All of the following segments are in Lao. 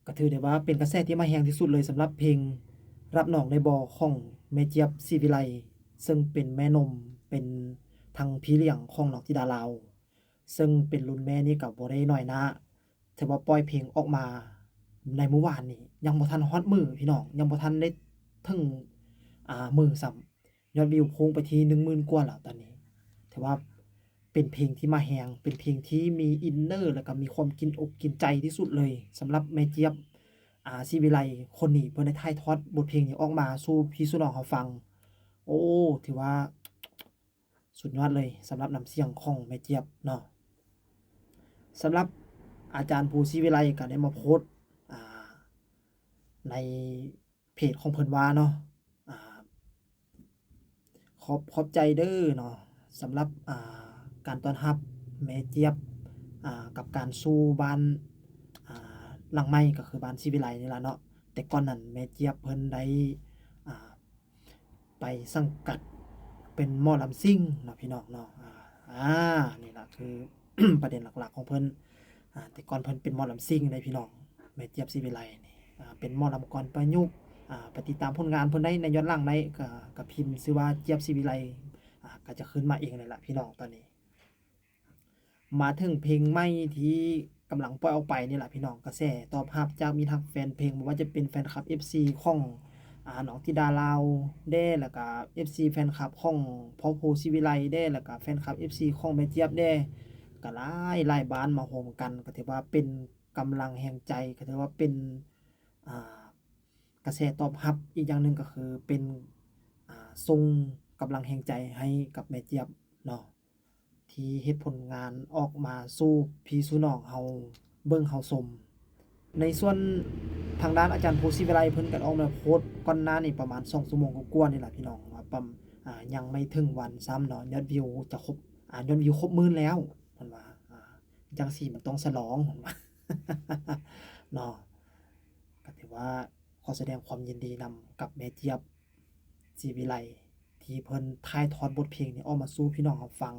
ກໍຖືໄດ້ວ່າເປັນກະແສທີ່ມາແຮງທີ່ສຸດເລີຍ ສຳລັບເພງ ຮັບນ້ອງໄດ້ບໍ່ ຂອງແມ່ຈຽບ ສີວິໄລ ເຊິ່ງເປັນແມ່ນົມ ເປັນທັງພີ່ລ້ຽງຂອງນ້ອງທິດາລາວ ເຊິ່ງເປັນລຸ້ນແມ່ນີ້ກໍບໍ່ໄດ້ນ້ອຍໜ້າ ຖືວ່າປ່ອຍເພງອອກມາໃນມື້ວານນີ້ ຍັງບໍ່ທັນຮອດມື້ພີ່ນ້ອງ ຍັງບໍ່ທັນໄດ້ເຖິງ ອ່າ ມື້ຊ້ຳ ຍອດວິວພຸ່ງໄປທີ່ໜຶ່ງໝື່ນກວ່າແລ້ວຕອນນີ້ ຖືວ່າເປັນເພງທີ່ມາແຮງ ເປັນເພງທີ່ມີອິນເນີ ແລ້ວກໍມີຄວາມກິນອົກກິນໃຈທີ່ສຸດເລີຍ ສຳລັບແມ່ຈຽບ ອ່າ ສີວິໄລ ຄົນນີ້ ເພິ່ນໄດ້ຖ່າຍທອດບົດເພງນີ້ອອກມາສູ່ພີ່ສູ່ນ້ອງເຮົາຟັງ. ໂອ້ ຖືວ່າສຸດຍອດເລີຍ ສຳລັບນ້ຳສຽງຂອງແມ່ຈຽບເນາະ. ສຳລັບອາຈານພູ ສີວິໄລ ກໍໄດ້ມາໂພສ ອ່າ ໃນ ເພຈຂອງເພິ່ນວ່າເນາະ ອ່າ ຂອບ ຂອບໃຈເດີເນາະ ສຳລັບ ອ່າ ການຕ້ອນຮັບແມ່ຈຽບ ອ່າ ກັບການສູ່ບ້ານ ອ່າ ຫຼັງໃໝ່ ກໍຄືບ້ານສີວິໄລນີ້ລະເນາະ. ແຕ່ກ່ອນນັ້ນແມ່ຈຽບເພິ່ນໄດ້ ອ່າ ໄປສັງກັດເປັນໝໍລຳຊິງເນາະ ພີ່ນ້ອງເນາະ. ອ່າ ນີ້ລະຄື ປະເດັນຫຼັກໆຂອງເພິ່ນ ອ່າ ແຕ່ກ່ອນເພິ່ນເປັນໝໍລຳຊິງເດ້ພີ່ນ້ອງ ແມ່ຈຽບ ສີວິໄລ ນີ້ ອ່າ ເປັນໝໍລຳກອນປະຍຸກ ອ່າ ໄປຕິດຕາມຜົນງານເພິ່ນໄດ້ໃນຍ້ອນຫຼັງໄດ້ ກໍ ກໍພິມຊື່ວ່າ ຈຽບ ສີວິໄລ ອ່າ ກໍຈະຂຶ້ນມາເອງເລີຍລະພີ່ນ້ອງ. ຕອນນີ້ມາເຖິງເພງໃໝ່ທີ່ກຳລັງປ່ອຍອອກໄປນີ້ລະພີ່ນ້ອງ ກະແສຕອບຮັບຈາກມິດຮັກແຟນເພງ ບໍ່ວ່າຈະເປັນແຟນຄລັບ ເອັຟຊີ ຂອງ ອ່າ ນ້ອງທິດາລາວແດ່ ແລ້ວກະ ເອັຟຊີ ແຟນຄລັບຂອງພໍ່ພູ ສີວິໄລແດ່ ແລ້ວກະແຟນຄລັບ ເອັຟຊີ ຂອງແມ່ຈຽບແດ່ ກະຫຼາຍ ຫຼາຍບ້ານມາໂຮມກັນ ກໍຖືວ່າເປັນກຳລັງແຮງໃຈ ກໍຖືວ່າເປັນ ອ່າ ກະແສຕອບຮັບ. ອີກຢ່າງໜຶ່ງກໍຄືເປັນ ອ່າ ສົ່ງກຳລັງແຮງໃຈໃຫ້ກັບແມ່ຈຽບເນາະ ທີ່ເຮັດຜົນງານອອກມາສູ່ພີ່ສູ່ນ້ອງເຮົາເບິ່ງເຮົາຊົມ. ໃນສ່ວນທາງດ້ານອາຈານພູ ສີວິໄລ ເພິ່ນກໍອອກມາໂພສກ່ອນໜ້ານີ້ປະມານສອງຊົ່ວໂມງກວ່າໆນີ້ລະພີ່ນ້ອງ ວ່າປະ ອ່າ ຍັງໄມ່ເຖິງວັນຊ້ຳເນາະ ຍອດວິວຈະຄົບ ອ່າ ຍອດວິວຄົບໝື່ນແລ້ວ ເພິ່ນວ່າ ອ່າ ຈັ່ງຊີ້ມັນຕ້ອງສະຫຼອງ ເພິ່ນວ່າເນາະ. ກໍຖືວ່າຂໍສະແດງຄວາມຍິນດີນຳກັບແມ່ຈຽບ ສີວິໄລ ທີ່ເພິ່ນຖ່າຍທອດບົດເພງນີ້ອອກມາສູ່ພີ່ນ້ອງເຮົາຟັງ.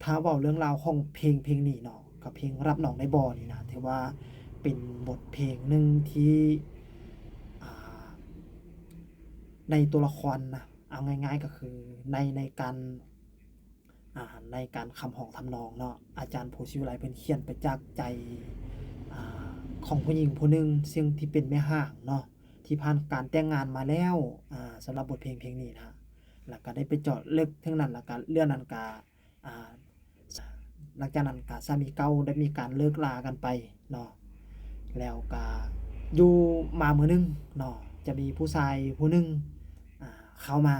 ຖ້າເວົ້າເລື່ອງລາວຂອງເພງເພງນີ້ເນາະ ກໍເພງ ຮັບນ້ອງໄດ້ບໍ່ ນີ້ນະ ຖືວ່າເປັນບົດເພງໜຶ່ງທີ່ ອ່າ ໃນຕົວລະຄອນນະ ເອົາງ່າຍໆກໍຄືໃນ ໃນການ ອ່າ ໃນການຄຳຮ້ອງທຳນອງເນາະ ອາຈານພູ ສີວິໄລ ເພິ່ນຂຽນໄປຈາກໃຈ ອ່າ ຂອງຜູ້ຍິງຜູ້ໜຶ່ງ ເຊິ່ງທີ່ເປັນແມ່ຮ້າງເນາະ ທີ່ຜ່ານການແຕ່ງງານມາແລ້ວ. ອ່າ ສຳລັບບົດເພງເພງນີ້ນະ ແລ້ວກໍໄດ້ໄປເຈາະເລິກເຖິງນັ້ນ ແລ້ວກໍເລື່ອງນັ້ນກໍ ອ່າ ຫຼັງຈາກນັ້ນກໍສາມີເກົ່າໄດ້ມີການເລີກລາກັນໄປເນາະ ແລ້ວກໍຢູ່ມາມື້ໜຶ່ງເນາະ ຈະມີຜູ້ຊາຍຜູ້ໜຶ່ງ ອ່າ ເຂົ້າມາ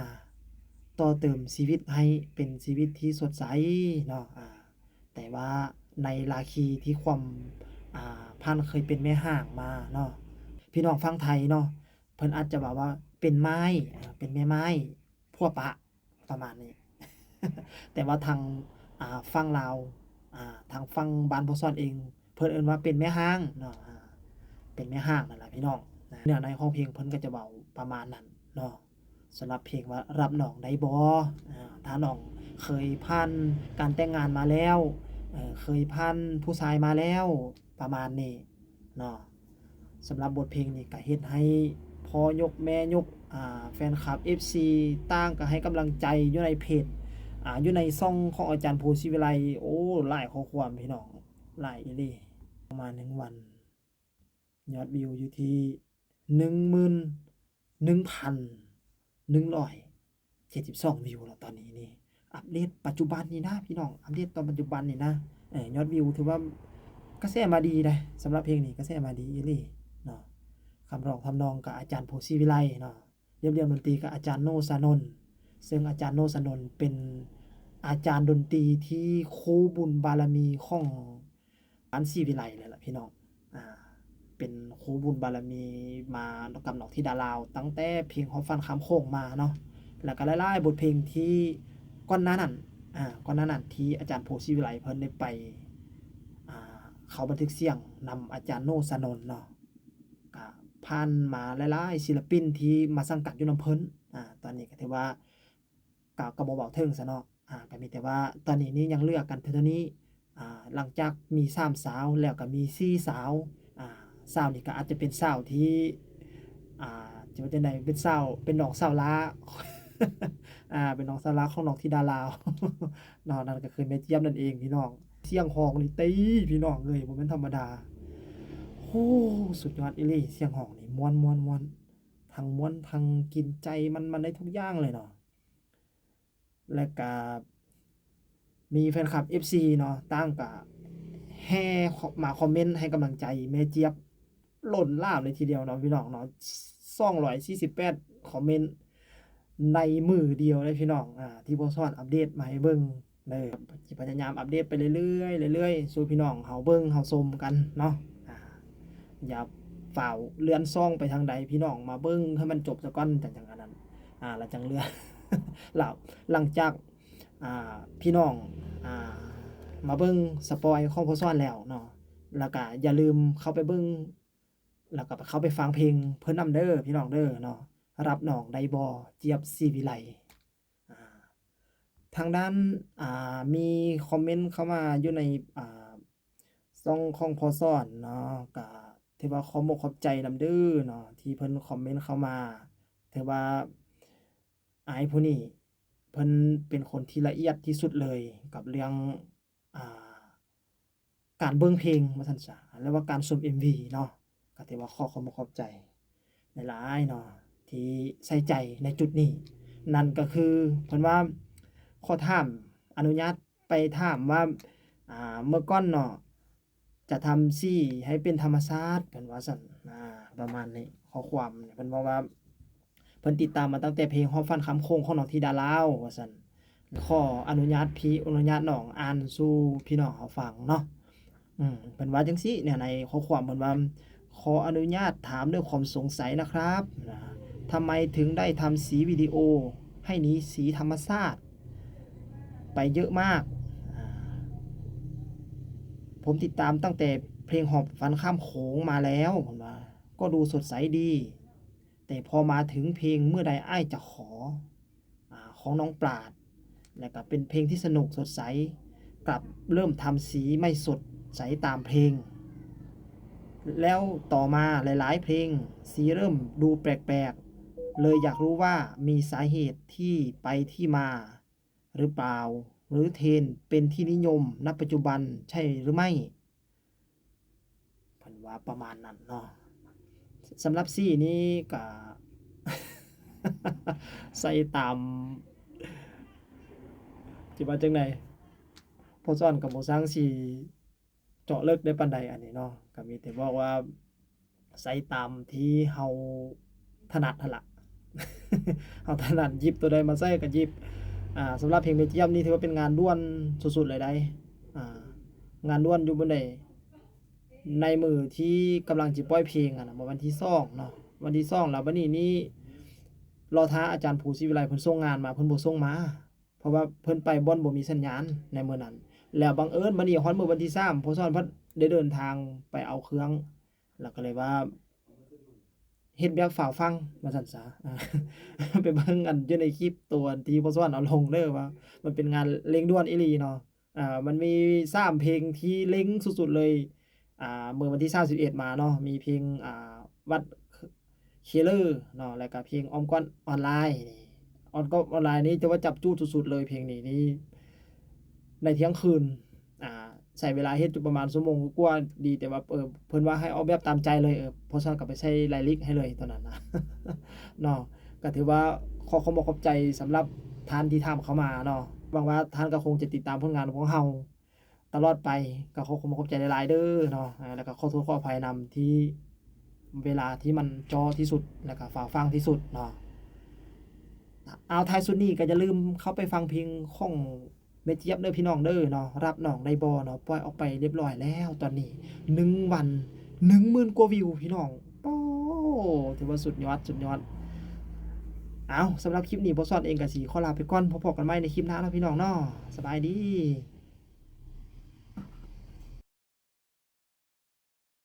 ຕໍ່ເຕີມຊີວິດໃຫ້ເປັນຊີວິດທີ່ສົດໃສເນາະ. ອ່າ ແຕ່ວ່າໃນລາຄີທີ່ຄວາມ ອ່າ ຜ່ານເຄີຍເປັນແມ່ຮ້າງມາເນາະ ພີ່ນ້ອງຝັ່ງໄທເນາະ ເພິ່ນອາດຈະເວົ້າວ່າເປັນໝ້າຍ ເປັນແມ່ໝ້າຍ ຜົວປະ ປະມານນີ້ ແຕ່ວ່າທາງ ອ່າ ຝັ່ງລາວ ອ່າ ທາງຝັ່ງບ້ານພໍ່ສອນເອງ ເພິ່ນເອີ້ນວ່າເປັນແມ່ຮ້າງເນາະ ອ່າ ເປັນແມ່ຮ້າງນັ້ນລະພີ່ນ້ອງ. ເນື້ອໃນຂອງເພງເພິ່ນກໍຈະເວົ້າປະມານນັ້ນເນາະ ສຳລັບເພງວ່າ ຮັບນ້ອງໄດ້ບໍ່ ອ່າ ຖ້ານ້ອງເຄີຍຜ່ານການແຕ່ງງານມາແລ້ວ ເອີ ເຄີຍຜ່ານຜູ້ຊາຍມາແລ້ວ ປະມານນີ້ເນາະ. ສຳລັບບົດເພງນີ້ກໍເຮັດໃຫ້ພໍ່ຍົກແມ່ຍົກ ອ່າ ແຟນຄລັບ ເອັຟຊີ ຕ່າງກໍໃຫ້ກຳລັງໃຈຢູ່ໃນເພຈ ອ່າ ຢູ່ໃນຊ່ອງຂອງອາຈານພູ ສີວິໄລ ໂອ້ ຫຼາຍຂໍ້ຄວາມພີ່ນ້ອງ ຫຼາຍອີ່ຫຼີ. ປະມານໜຶ່ງວັນ ຍອດວິວຢູ່ທີ່ໜຶ່ງໝື່ນໜຶ່ງພັນໜຶ່ງຮ້ອຍເຈັດສິບສອງວິວແລ້ວຕອນນີ້ນີ້ ອັບເດດປັດຈຸບັນນີ້ນະພີ່ນ້ອງ ອັບເດດຕອນປັດຈຸບັນນີ້ນະ. ເອີ ຍອດວິວຖືວ່າກະແສມາດີເດ້ ສຳລັບເພງນີ້ກະແສມາດີອີ່ຫຼີເນາະ. ຄຳຮ້ອງທຳນອງກໍອາຈານພູ ສີວິໄລເນາະ ລຽບລຽງດົນຕີກໍອາຈານໂນ ຊານົນ ເຊິ່ງອາຈານໂນ ຊານົນ ເປັນອາຈານດົນຕີທີ່ຄູ່ບຸນບາລະມີຂອງ ບ້ານສີວິໄລເລີຍລະພີ່ນ້ອງ ອ່າ ເປັນຄູ່ບຸນບາລະມີມາກັບນ້ອງທິດາລາວ ຕັ້ງແຕ່ເພງຮອບຝັນຂ້າມໂຂງມາເນາະ ແລ້ວກໍຫຼາຍໆບົດເພງທີ່ກ່ອນໜ້ານັ້ນ ອ່າ ກ່ອນໜ້ານັ້ນທີ່ອາຈານພູ ສີວິໄລ ເພິ່ນໄດ້ໄປ ອ່າ ເຂົ້າບັນທຶກສຽງນຳອາຈານໂນ ຊານົນເນາະ ກໍຜ່ານມາຫຼາຍໆສິລະປິນທີ່ມາສັງກັດຢູ່ນຳເພິ່ນ ອ່າ ຕອນນີ້ກໍຖືວ່າ ກໍ ກໍບໍ່ເວົ້າເຖິງຊະເນາະ ອ່າ ກໍມີແຕ່ວ່າຕອນນີ້ນີ້ຍັງເຫຼືອກັນເທົ່ານີ້ ອ່າ ຫຼັງຈາກມີສາມສາວ ແລ້ວກໍມີສີ່ສາວ ອ່າ ສາວນີ້ກໍອາດຈະເປັນສາວທີ່ ອ່າ ຈະວ່າຈັ່ງໃດ ເປັນສາວ ເປັນນ້ອງສາວຫຼ້າ ອ່າ ເປັນນ້ອງສາວຫຼ້າຂອງນ້ອງທິດາລາວເນາະ. ນັ້ນກໍຄືແມ່ຈຽບນັ້ນເອງພີ່ນ້ອງ. ສຽງຮ້ອງນີ້ຕິພີ່ນ້ອງເອີຍ ບໍ່ແມ່ນທຳມະດາ. ໂອ້ ສຸດຍອດອີ່ຫຼີ ສຽງຮ້ອງນີ້ມ່ວນໆໆ ທັງມ່ວນທັງກິນໃຈ ມັນ ມັນໄດ້ທຸກຢ່າງເລີຍເນາະ. ແລະກະມີແຟນຄລັບ ເອັຟຊີ ເນາະ ຕ່າງກະແຫ່ເຂົ້າມາຄອມເມັນໃຫ້ກຳລັງໃຈແມ່ຈຽບລົ້ນຫຼາມເລີຍທີດຽວເນາະພີ່ນ້ອງເນາະ. ສອງຮ້ອຍສີ່ສິບແປດຄອມເມັນໃນມື້ດຽວເລີຍພີ່ນ້ອງ ອ່າ ທີ່ພໍ່ສອນອັບເດດມາໃຫ້ເບິ່ງເດີ. ຊິພະຍາຍາມອັບເດດໄປເລື້ອຍໆ ເລື້ອຍໆ ສູ່ພີ່ນ້ອງເຮົາເບິ່ງເຮົາຊົມກັນເນາະ. ອ່າ ຢ່າຟ້າວເລື່ອນຊ່ອງໄປທາງໃດ ພີ່ນ້ອງມາເບິ່ງໃຫ້ມັນຈົບສາກ່ອນ ຈັ່ງ ຈັ່ງອັນນັ້ນ ອ່າ ແລ້ວຈັ່ງເລື່ອນ ແລ້ວຫຼັງຈາກ ອ່າ ພີ່ນ້ອງ ອ່າ ມາເບິ່ງສະປອຍຂອງພໍ່ສອນແລ້ວເນາະ ແລ້ວກະຢ່າລືມເຂົ້າໄປເບິ່ງ ແລ້ວກະເຂົ້າໄປຟັງເພງເພິ່ນນຳເດີພີ່ນ້ອງເດີເນາະ. ຮັບນ້ອງໄດ້ບໍ່ ຈຽບ ສີວິໄລ. ອ່າ ທາງດ້ານ ອ່າ ມີຄອມເມັນເຂົ້າມາຢູ່ໃນ ອ່າ ຊ່ອງຂອງພໍ່ສອນເນາະ ກະຖືວ່າຂອບອົກຂອບໃຈນຳເດີເນາະ ທີ່ເພິ່ນຄອມເມັນເຂົ້າມາ. ຖືວ່າອ້າຍຜູ້ນີ້ເພິ່ນເປັນຄົນທີ່ລະອຽດທີ່ສຸດເລີຍກັບເລື່ອງ ອ່າ ການເບິ່ງເພງວ່າຊັ້ນຊະ ຫຼືວ່າການຊົມເອັມວີເນາະ. ກໍຖືວ່າຂໍຂອບອົກຂອບໃຈຫຼາຍໆເນາະ ທີ່ໃສ່ໃຈໃນຈຸດນີ້. ນັ້ນກໍຄືເພິ່ນວ່າ ຂໍຖາມ ອະນຸຍາດໄປຖາມວ່າ ອ່າ ເມື່ອກ່ອນເນາະ ຈະທຳສີໃຫ້ເປັນທຳມະຊາດ ເພິ່ນວ່າຊັ້ນ ອ່າ ປະມານນີ້. ຂໍ້ຄວາມເພິ່ນເວົ້າວ່າ ເພິ່ນຕິດຕາມມາຕັ້ງແຕ່ເພງຮອບຝັນຂ້າມໂຂງຂອງນ້ອງທິດາລາວ ວ່າຊັ້ນ. ຂໍອະນຸຍາດພີ່ ອະນຸຍາດນ້ອງອ່ານສູ່ພີ່ນ້ອງເຮົາຟັງເນາະ. ອືມ ເພິ່ນວ່າຈັ່ງຊີ້ ໃນຂໍ້ຄວາມເພິ່ນວ່າ ຂໍອະນຸຍາດຖາມດ້ວຍຄວາມສົງໄສນະຄັບ ນະ ທຳໄມເຖິງໄດ້ທຳສີວິດີໂອໃຫ້ໜີສີທຳມະຊາດໄປເຍອະມາກ? ອາ ຜົມຕິດຕາມຕັ້ງແຕ່ເພງຮອບຝັນຂ້າມໂຂງມາແລ້ວ ເພິ່ນວ່າ ກໍດູສົດໃສດີ. ແຕ່ພໍມາເຖິງເພງເມື່ອໃດອ້າຍຈະຂໍ ອາ ຂອງນ້ອງປາດ ແລະກະເປັນເພງທີ່ສະໜຸກສົດໃສ ກັບເລີ່ມທຳສີໄມ່ສົດໃສຕາມເພງ ແລ້ວຕໍ່ມາຫຼາຍໆເພງສີເລີ່ມດູແປກໆ ເລີຍຢາກຮູ້ວ່າມີສາເຫດທີ່ໄປທີ່ມາ ຫຼືເປົ່າ ຫຼືເທນເປັນທີ່ນິຍົມນະປັດຈຸບັນໃຊ່ຫຼືໄມ່? ເພິ່ນວ່າປະມານນັ້ນເນາະ. ສຳລັບສີນີ້ກະ ໃສ່ຕາມ ຊິວ່າຈັ່ງໃດ ພໍ່ສອນກະບໍ່ຊ່າງຊິ ເຈາະເລິກໄດ້ປານໃດອັນນີ້ເນາະ ກໍມີແຕ່ບອກວ່າໃຊ້ຕາມທີ່ເຮົາຖະໜັດຫັ້ນລະ ເຮົາຖະໜັດຫຍິບໂຕໃດມາໃຊ້ກໍຫຍິບ. ອ່າ ສຳລັບເພງແມ່ຈຽບນີ້ຖືວ່າເປັນງານດ່ວນສຸດໆເລີຍໃດ໋ ອ່າ ງານດ່ວນຢູ່ບ່ອນໃດ ໃນມື້ທີ່ກຳລັງຊິປ່ອຍເພງຫັ້ນນະ ເມື່ອວັນທີສອງເນາະ ວັນທີສອງ ແລ້ວບັດນີ້ນີ້ລໍຖ້າອາຈານພູສີວິໄລເພິ່ນສົ່ງງານມາ ເພິ່ນບໍ່ສົ່ງມາ. ເພາະວ່າເພິ່ນໄປບ່ອນບໍ່ມີສັນຍານໃນມື້ນັ້ນ ແລ້ວບັງເອີນມານີ້ຮອດມື້ວັນທີສາມ ພໍ່ສອນພັດໄດ້ເດີນທາງໄປເອົາເຄື່ອງ ແລ້ວກໍເລີຍວ່າເຮັດແບບຟ້າວຟັ່ງວ່າຊັ້ນຊະ. ໄປເບິ່ງອັນຢູ່ໃນຄລິບໂຕອັນທີ່ພໍ່ສອນເອົາລົງເດີ ວ່າມັນເປັນງານເລັ່ງດ່ວນອີ່ຫຼີເນາະ. ອ່າ ມັນມີສາມເພງທີ່ເລັ່ງສຸດໆເລີຍ ອ່າ ເມື່ອວັນທີສາມສິບເອັດມາເນາະ ມີເພງ ອ່າ ວັດ Killer ເນາະ ແລ້ວກະເພງອ້ອມກ້ອນອອນລາຍ ອ້ອມກ້ອນອອນລາຍນີ້ຖືວ່າຈັບຈູດສຸດໆເລີຍ ເພງນີ້ນີ້ ໃນທ່ຽງຄືນ ອ່າ ໃຊ້ເວລາເຮັດຢູ່ປະມານຊົ່ວໂມງກວ່າໆ ດີແຕ່ວ່າ ເອີ ເພິ່ນວ່າໃຫ້ອອກແບບຕາມໃຈເລີຍ ເອີ ພໍ່ສອນກໍໄປໃສ່ລາຍລິກໃຫ້ເລີຍຕອນນັ້ນນະ ເນາະ. ກໍຖືວ່າຂໍຂອບອົກຂອບໃຈສຳລັບທ່ານທີ່ຖາມເຂົ້າມາເນາະ ຫວັງວ່າທ່ານກໍຄົງຈະຕິດຕາມຜົນງານຂອງເຮົາ ຕະຫຼອດໄປ ກໍຂໍຂອບອົກຂອບໃຈຫຼາຍໆເດີເນາະ ແລ້ວກໍຂໍໂທດຂໍອະໄພນຳທີ່ເວລາທີ່ມັນເຈາະທີ່ສຸດ ແລ້ວກໍຟ້າວຟັ່ງທີ່ສຸດເນາະ. ເອົາ ທ້າຍສຸດນີ້ກໍຢ່າລືມເຂົ້າໄປຟັງເພງຂອງແມ່ຈຽບເດີພີ່ນ້ອງເດີເນາະ ຮັບນ້ອງໄດ້ບໍ່ເນາະ ປ່ອຍອອກໄປຮຽບຮ້ອຍແລ້ວຕອນນີ້ ໜຶ່ງວັນ ໜຶ່ງໝື່ນກວ່າວິວພີ່ນ້ອງ ໂອ້ ຖືວ່າສຸດຍອດ ສຸດຍອດ. ເອົາ ສຳລັບຄລິບນີ້ ພໍ່ສອນເອງກໍຊິຂໍລາໄປກ່ອນ ພໍ້ກັນໃໝ່ໃນຄລິບໜ້າເນາະພີ່ນ້ອງເນາະ ສະບາຍດີ.